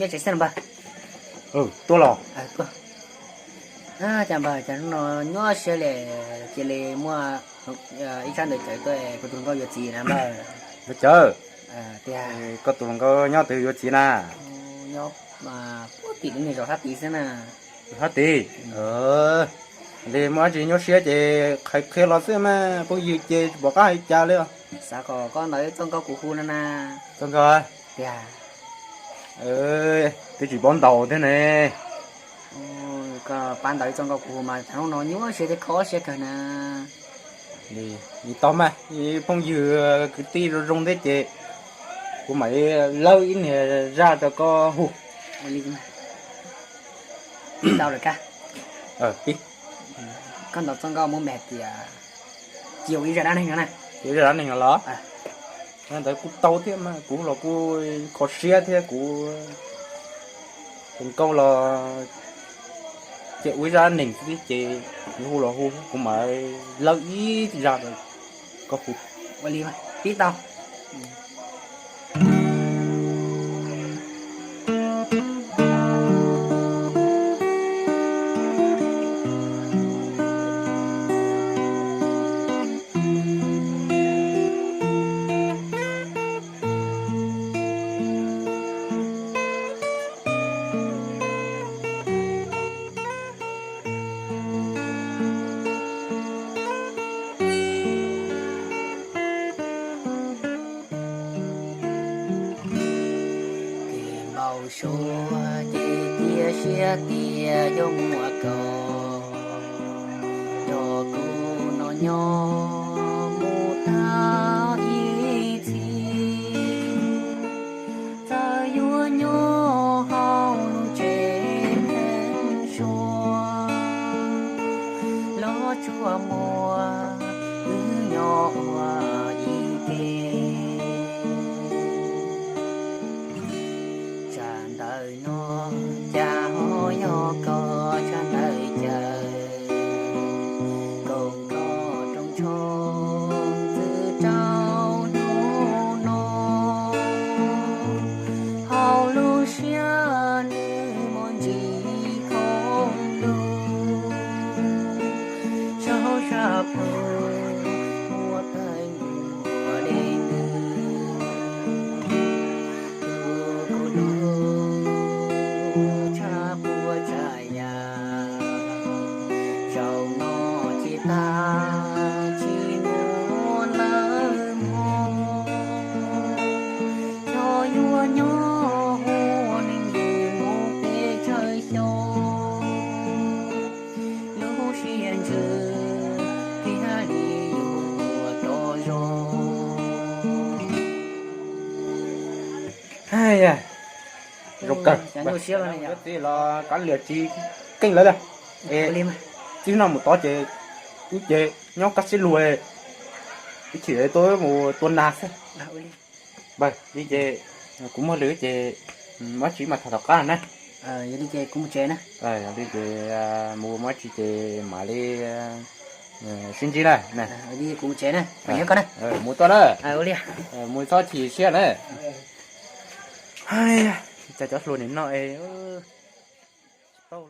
Nyob tsev xwb no npawg. Tuaj los. Cas npawg, cas hnub no nyuaj siab li, cia li muaj ib tsab ntawv cawv tuaj, kuv tus hluas nkauj yuav txiv na npawg. Ntawv cawv? Tiag. Koj tus hluas nkauj nyob twg yuav txiv na? Nyob puag tim lub niag zos sab tid xwb na. Sab tid? Li muaj dab tsi nyuaj siab ces qhia qhia los xwb mas, phooj ywg ces tsis pom qab hais cas li. Xav kom koj ntaus ib txoj nkauj kuv hu no na. Txoj nkauj? Tiag. Twb tsis paub ntaus thiab ne. Koj pab ntaus ib txoj nkauj kuv hu mas, hnub no nyuaj siab thiab kho siab kawg na. Li tau mas, phooj ywg kwv tij zoo zoo thiab ces kuv mam li lawb ib niag zaj rau koj hu. Pib tau lawm kab. Koj ntaus txoj nkauj muab npe hais tias Cia ua ib zaj dab neeg no na. Cia ua ib zaj dab neeg no los? Ntawd kuj tau thiab mas, kuv los kuj kho siab thiab, kuv tus nkauj los cia ua ib zaj dab neeg xwb ces kuv hu los hu, kuv mam lawb ib zaj rau koj hu. Ua li mas, pib tau. Kev npau suav ces cia siab tias yuav muaj koj, nrog kuv no nyob mus tau ib txhis. Txawm yuav nyob hauv lub tsev neeg suav, los tsuas muaj wb nyob ua ib ke. Tsam ntawm no cas ho yog koj tsam ntawd caw, koom koj rooj tshoob ntxwv rau hnub no. Hauv lub siab nws muaj ntsis khoom lug, saum sab plhu muaj tawg nkuaj dej nws. Tus kuv hlub tshaj puas tsav yam, zaum no tsis tas tsis muaj lawm mog. Yog yuav nyob ua neeg mus peb chaw xyov, lub siab ntsws thiaj li yuav ua rau zoo. Zoo kawg. Txiv los kav liam tsis keej lawv li. Txij no mus tod ces wb ces nyob kaj siab lug, wb chim tuaj mus tua nas xwb. Npawg, li ces kuv muaj lwm ces muaj dab tsi mas tham tom qab na. Yog li ces kuv mus tsev na. Yog li ces mus muaj dab tsi ces mam li sib ntsib na. Kuv mus tsev na, nyob koj na. Mus tuaj na. Mus txhob chim siab na. Cas cov hluas nim no es tsis paub